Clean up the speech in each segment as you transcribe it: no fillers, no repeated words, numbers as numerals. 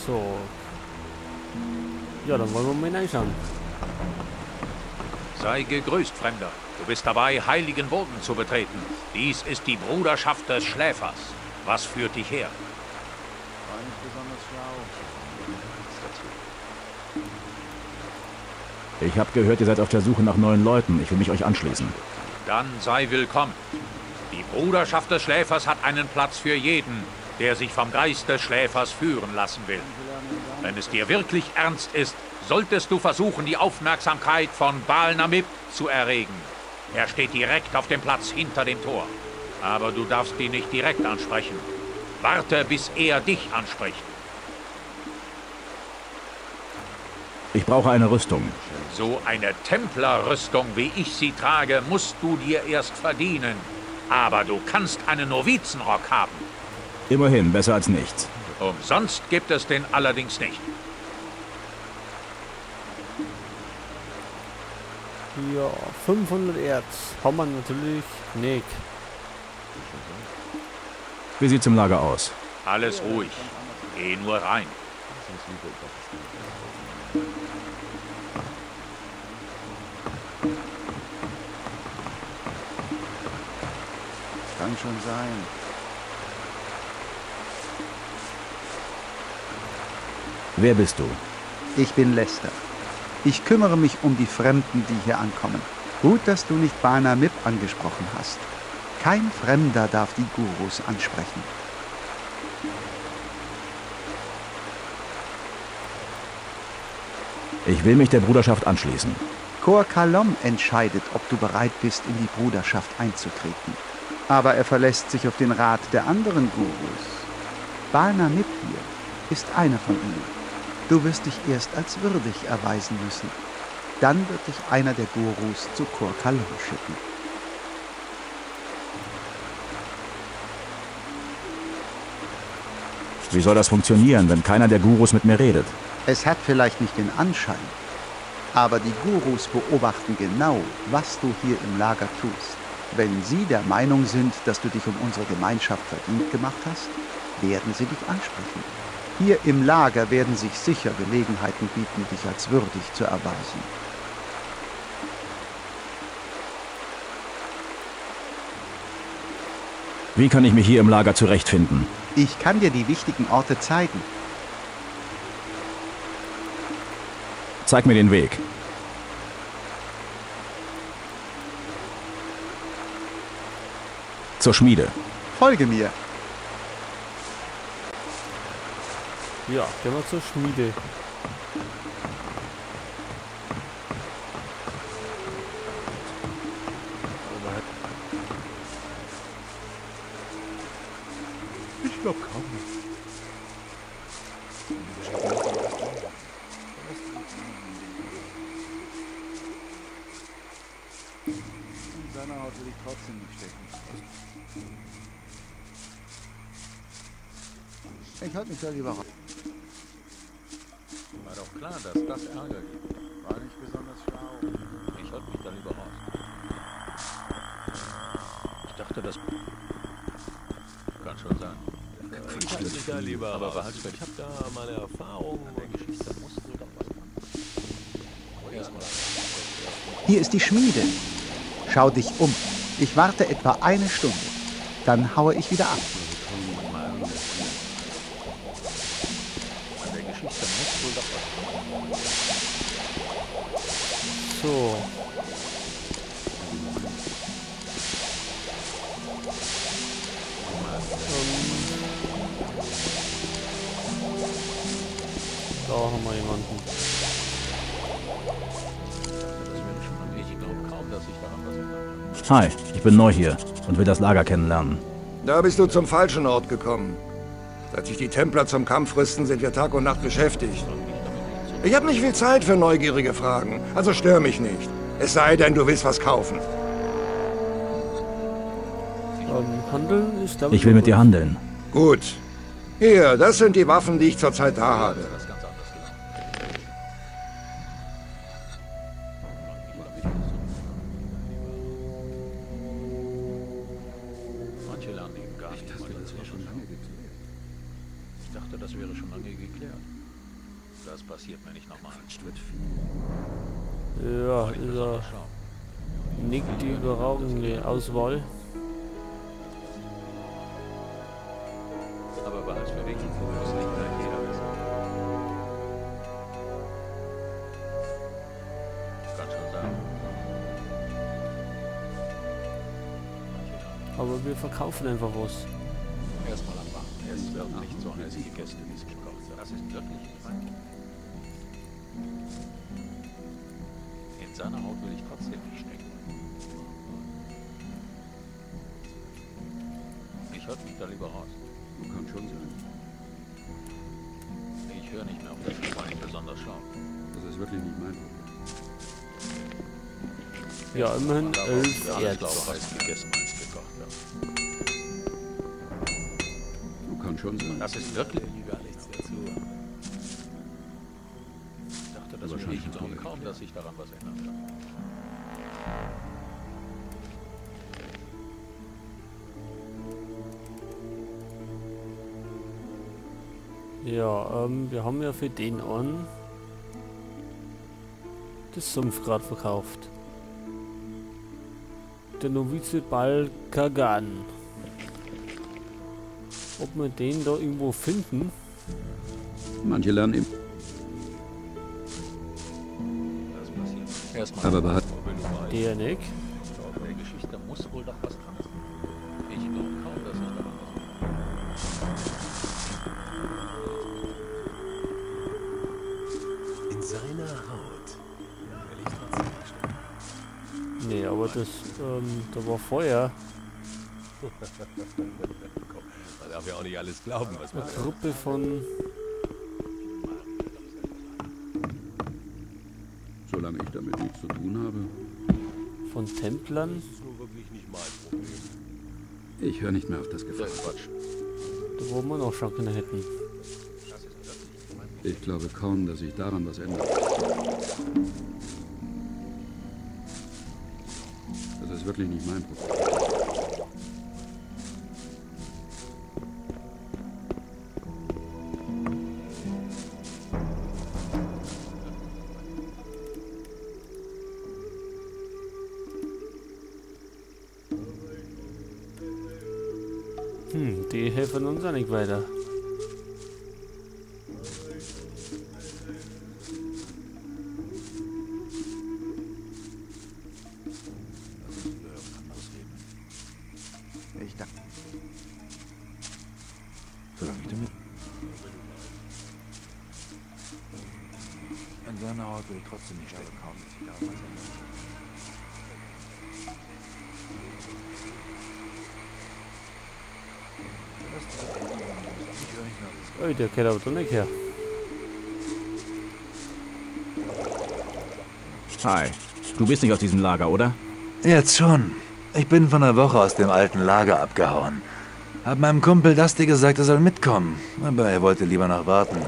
So. Ja, dann wollen wir mal hineinschauen. Sei gegrüßt, Fremder. Du bist dabei, heiligen Boden zu betreten. Dies ist die Bruderschaft des Schläfers. Was führt dich her? War nicht besonders schlau. Ich habe gehört, ihr seid auf der Suche nach neuen Leuten. Ich will mich euch anschließen. Dann sei willkommen. Die Bruderschaft des Schläfers hat einen Platz für jeden, der sich vom Geist des Schläfers führen lassen will. Wenn es dir wirklich ernst ist, solltest du versuchen, die Aufmerksamkeit von Baal Namib zu erregen. Er steht direkt auf dem Platz hinter dem Tor. Aber du darfst ihn nicht direkt ansprechen. Warte, bis er dich anspricht. Ich brauche eine Rüstung. So eine Templerrüstung, wie ich sie trage, musst du dir erst verdienen. Aber du kannst einen Novizenrock haben. Immerhin, besser als nichts. Umsonst gibt es den allerdings nicht. Ja, 500 Erz haben wir natürlich nicht. Wie sieht's im Lager aus? Alles ruhig. Geh nur rein. Kann schon sein. Wer bist du? Ich bin Lester. Ich kümmere mich um die Fremden, die hier ankommen. Gut, dass du nicht Baal Namib angesprochen hast. Kein Fremder darf die Gurus ansprechen. Ich will mich der Bruderschaft anschließen. Cor Kalom entscheidet, ob du bereit bist, in die Bruderschaft einzutreten. Aber er verlässt sich auf den Rat der anderen Gurus. Baal Namib hier ist einer von ihnen. Du wirst dich erst als würdig erweisen müssen. Dann wird dich einer der Gurus zu Cor Kalom schicken. Wie soll das funktionieren, wenn keiner der Gurus mit mir redet? Es hat vielleicht nicht den Anschein, aber die Gurus beobachten genau, was du hier im Lager tust. Wenn sie der Meinung sind, dass du dich um unsere Gemeinschaft verdient gemacht hast, werden sie dich ansprechen. Hier im Lager werden sich sicher Gelegenheiten bieten, dich als würdig zu erweisen. Wie kann ich mich hier im Lager zurechtfinden? Ich kann dir die wichtigen Orte zeigen. Zeig mir den Weg. Zur Schmiede. Folge mir. Ja, gehen wir zur Schmiede. Ich glaube kaum. In seiner Haut will ich trotzdem nicht stecken. Ich halte mich da lieber raus. War doch klar, dass das Ärger gibt. War nicht besonders schlau. Ich halte mich da lieber raus. Ich dachte, das kann schon sein. Ich halte mich da lieber aber raus. Ich habe da meine Erfahrungen. An der Geschichte musst du doch was machen. Hier ist die Schmiede. Schau dich um. Ich warte etwa eine Stunde. Dann haue ich wieder ab. An der Geschichte muss wohl doch was machen. So. Da haben wir jemanden. Ich glaube kaum, dass ich daran was ändern kann. Hi, ich bin neu hier und will das Lager kennenlernen. Da bist du zum falschen Ort gekommen. Seit sich die Templer zum Kampf rüsten, sind wir Tag und Nacht beschäftigt. Ich habe nicht viel Zeit für neugierige Fragen, also stör mich nicht. Es sei denn, du willst was kaufen. Handeln ist, glaub Ich will mit dir handeln. Gut. Hier, das sind die Waffen, die ich zurzeit da habe. Das ganz anders gelaufen. Manche lernen eben gar nicht. Ich dachte, das wäre schon lange geklärt. Das passiert mir nicht nochmal. Ja, ist er nicht die überragende Auswahl. Aber behalt's für dich, muss nicht gleich jeder wissen. Kann schon sein. Aber wir verkaufen einfach was. Erstmal abwarten. Es wird nicht so heiß gegessen, wie es gekocht wird. Das ist wirklich nicht mein Problem. In seiner Haut will ich trotzdem nicht stecken. Ich halte mich da lieber raus. Kann schon sein. Ich höre nicht mehr auf das Schwein besonders schlau. Das ist wirklich nicht mein Problem. Ja, immerhin 11 Erz. Heiß gegessen, heiß gekocht wird. Kann schon sein. Das ist wirklich gar nichts dazu. Ich dachte, das wäre ich glaube kaum, dass sich daran was ändern kann. Ja, wir haben ja für den an das Sumpfgrad verkauft. Der Novize Balkagan. Ob wir den da irgendwo finden? Manche lernen eben. Das passiert. Erstmal. Aber der nicht. Der Geschichte muss wohl doch was dran sein. Ich glaube kaum, dass ich daran was. In seiner Haut. Will ich trotzdem nicht stecken. Nee, aber das, da war Feuer. Man darf ja auch nicht alles glauben, was man Eine Gruppe von... Solange ich damit nichts zu tun habe. Von Templern? Das ist nur wirklich nicht mein Problem. Ich höre nicht mehr auf das Gefühl. Da wo wir noch schon können hätten. Ich glaube kaum, dass sich daran was ändert. Das ist wirklich nicht mein Problem. Die helfen uns auch nicht weiter. Ich dachte. Solange ich damit. In seiner Haut will ich trotzdem nicht stecken. Kaum, dass sich daran was ändert. Oh, der geht aber doch nicht her. Hi, du bist nicht aus diesem Lager, oder? Jetzt schon. Ich bin vor einer Woche aus dem alten Lager abgehauen. Hab meinem Kumpel Dusty gesagt, er soll mitkommen. Aber er wollte lieber noch warten.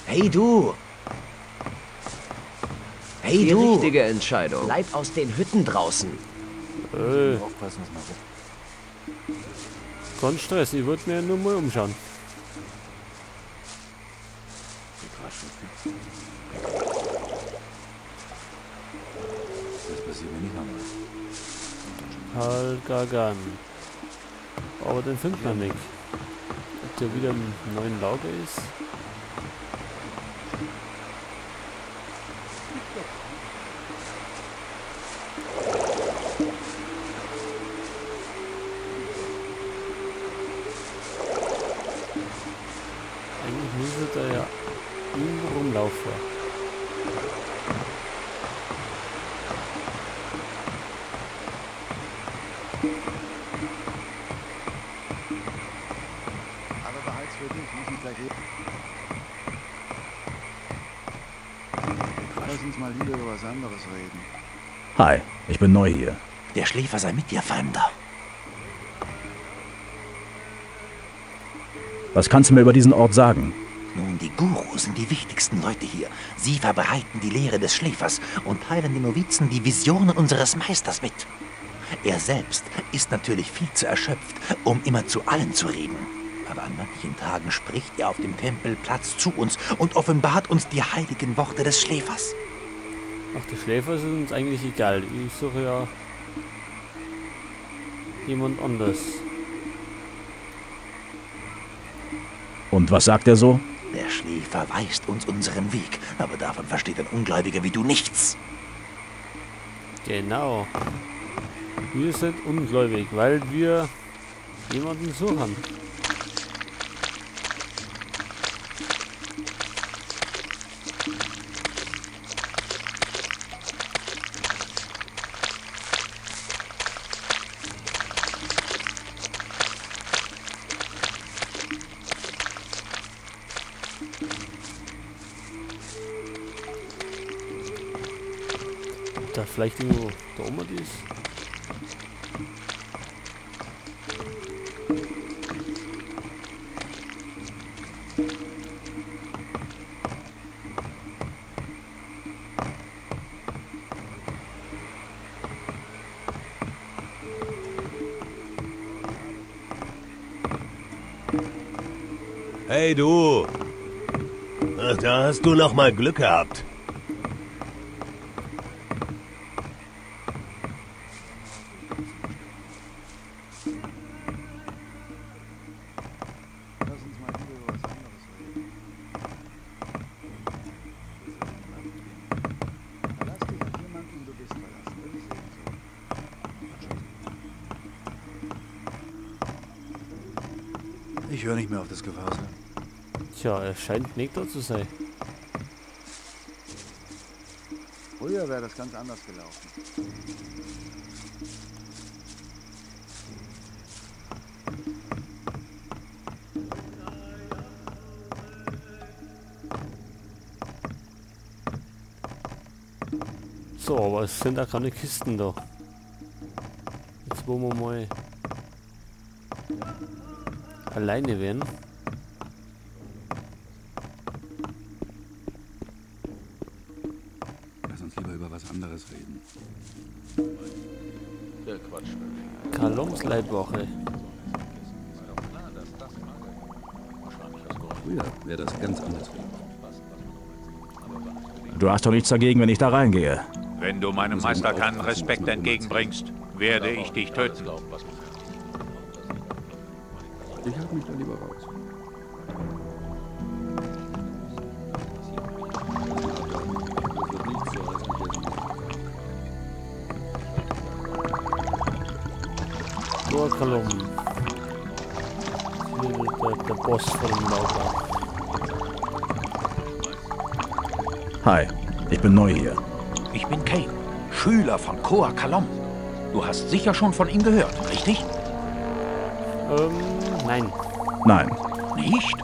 Hey du! Hey Die du! richtige Entscheidung. Bleib aus den Hütten draußen. Kein Stress, ich würde mir nur mal umschauen. Das passiert mir nicht nochmal. Halgagan. Aber den findet man nicht. Ob der wieder im neuen Lager ist? Eigentlich müsste der ja irgendwo rumlaufen. Aber behalt's für dich, muss nicht gleich. Lass uns mal lieber über was anderes reden. Hi, ich bin neu hier. Der Schläfer sei mit dir, Fremder. Was kannst du mir über diesen Ort sagen? Nun, die Gurus sind die wichtigsten Leute hier. Sie verbreiten die Lehre des Schläfers und teilen den Novizen die Visionen unseres Meisters mit. Er selbst ist natürlich viel zu erschöpft, um immer zu allen zu reden. Aber an manchen Tagen spricht er auf dem Tempelplatz zu uns und offenbart uns die heiligen Worte des Schläfers. Ach, der Schläfer ist uns eigentlich egal. Ich suche ja jemand anders. Und was sagt er so? Der Schläfer weist uns unseren Weg, aber davon versteht ein Ungläubiger wie du nichts. Genau. Wir sind ungläubig, weil wir jemanden suchen. Da vielleicht irgendwo da oben ist. Hey du! Ach, da hast du noch mal Glück gehabt. Lass uns mal lieber über was anderes reden. Verlass dich auf jemanden, du bist verlassen. Das ist eben so. Ich höre nicht mehr auf das Gefasel. Tja, er scheint nicht da zu sein. Früher wäre das ganz anders gelaufen. So, aber es sind auch keine Kisten da. Jetzt wollen wir mal alleine werden. Lass uns lieber über was anderes reden. Der Quatsch. Kaloms Leibwache. Früher wäre das ganz anders gelaufen. Du hast doch nichts dagegen, wenn ich da reingehe. Wenn du meinem Meister keinen Respekt entgegenbringst, werde ich dich töten. Ich halte mich da lieber raus. Das wird nicht so ausgegessen. Koa Kalom. Hier der Boss von dem Lager. Hi, ich bin neu hier. Ich bin Kane, Schüler von Koa Kalom. Du hast sicher schon von ihm gehört, richtig? Nein. Nein. Nicht?